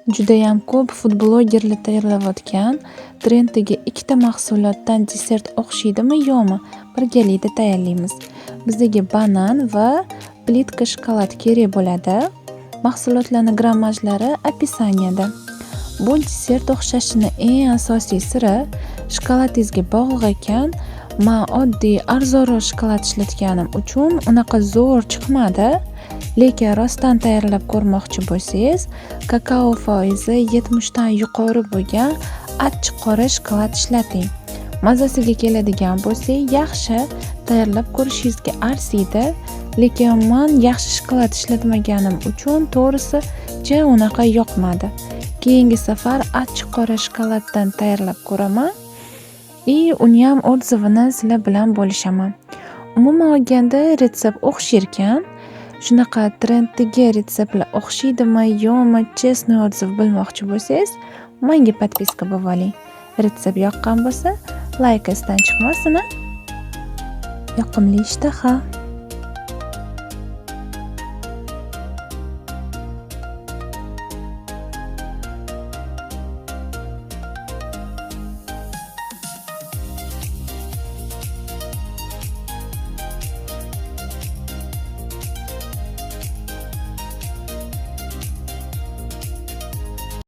Judayam ko'p food-blogerlar tayyorlayotgan trenddagi ikkita mahsulotdan desert o'xshaydimi, yo'qmi, birgalikda tayyorlaymiz. Bizga banan va plitka shokolad kerak bo'ladi. Mahsulotlarni grammajlari описание da. Bu desert o'xshashini eng asosiy siri shokoladingizga bog'liq ekan. Man oddiy arzonroq shokolad ishlatganim uchun unaqa zo'r chiqmadi. Lekin rostdan tayyorlab ko'rmoqchi bo'lsangiz, kakao foizi 70 dan yuqori bo'lgan achchiq qora shokolad ishlating. Mazasiga keladigan bo'lsak, yaxshi, tayyorlab ko'rishingizga arziydi. Lekin man yaxshi shokolad ishlatmaganim uchun, to'g'risi, ja unaqa yoqmadi. Keyingi safar achchiq qora shokoladdan tayyorlab ko'raman и uniyam отзыв ini sizlar bilan bo'lishaman. Umuman olganda, retsept o'xsharkan. Shunaqa trenddagi retseptlar o'xshaydimi, yo'qmi, честный отзыв bilmoqchi bo'lsangiz, menga подписка bo'lib oling. Retsept yoqqan bo'lsa, layk esdan chiqmasin a. Yoqimli ishtaha.